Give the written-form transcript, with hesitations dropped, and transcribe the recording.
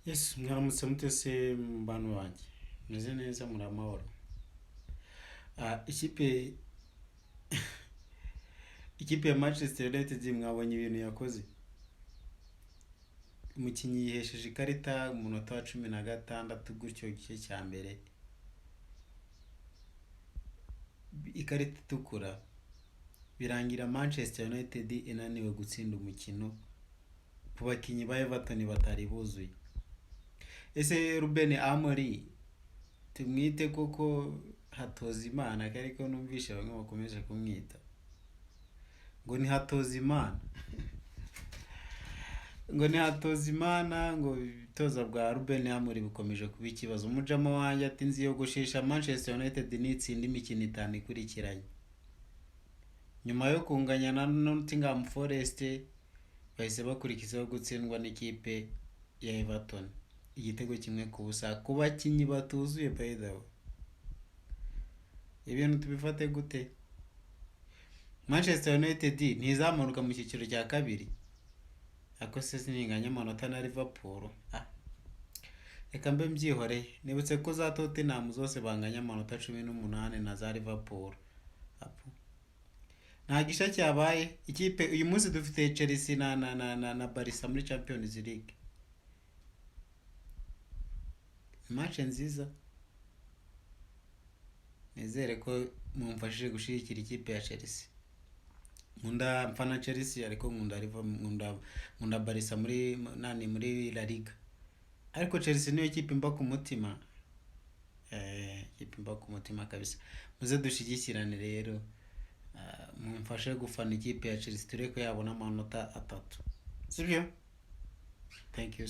Yes, mwaramutse mute se bantu banjye? Meze neza, muri amahoro. Ikipe ya Manchester United mwabonye ibintu yakoze. Umukinnyi yihesheje ikarita umunota wa 16 gutyo igice cya mbere. Ikarita itukura. Birangira Manchester United inaniwe gutsinda umukino ku bakinnyi ba Everton batari buzuye. Ese Ruben Amorim tumwite koko Hatozimana, ariko numvishe bamwe bakomeje kumwita ngo ni Hatozimana, ngo ni Hatozimana, ngo ibitoza bwa Ruben Amorim bukomeje kuba ikibazo. Umujama wanjye ati nziyogoshesha Manchester United nitsinda imikino 5 ikurikiranye. Nyuma yo kunganya na Nottingham Forest bahise bakurikizaho gutsindwa n'ikipe ya Everton igitego 1-0 ku bakinnyi batuzuye. By the way, ibintu tubifate gute? Manchester United ntizamanuka mu cyiciro cya kabiri, ariko se sininganya amanota na Liverpool. Reka mbe mbyihoreye. Nibutse ko za Tottenham zose banganya amanota 18 na za Liverpool. Nta gishya cyabaye. Ikipe uyu munsi dufite Chelsea na na na na, na Barca muri Champions League. Match nziza. Nizere ko mumfashije gushyigikira ikipe ya Chelsea. Nkunda mfana Chelsea, ariko nkunda Liverpool, nkunda Barca muri nani, muri La Liga. Ariko Chelsea niyo kipe imba ku mutima. Kipe imba ku mutima kabisa. Muze dushyigikirane rero. Mumfashe gufana ikipe ya Chelsea turebe ko yabona amanota 3. Sibyo? Thank you.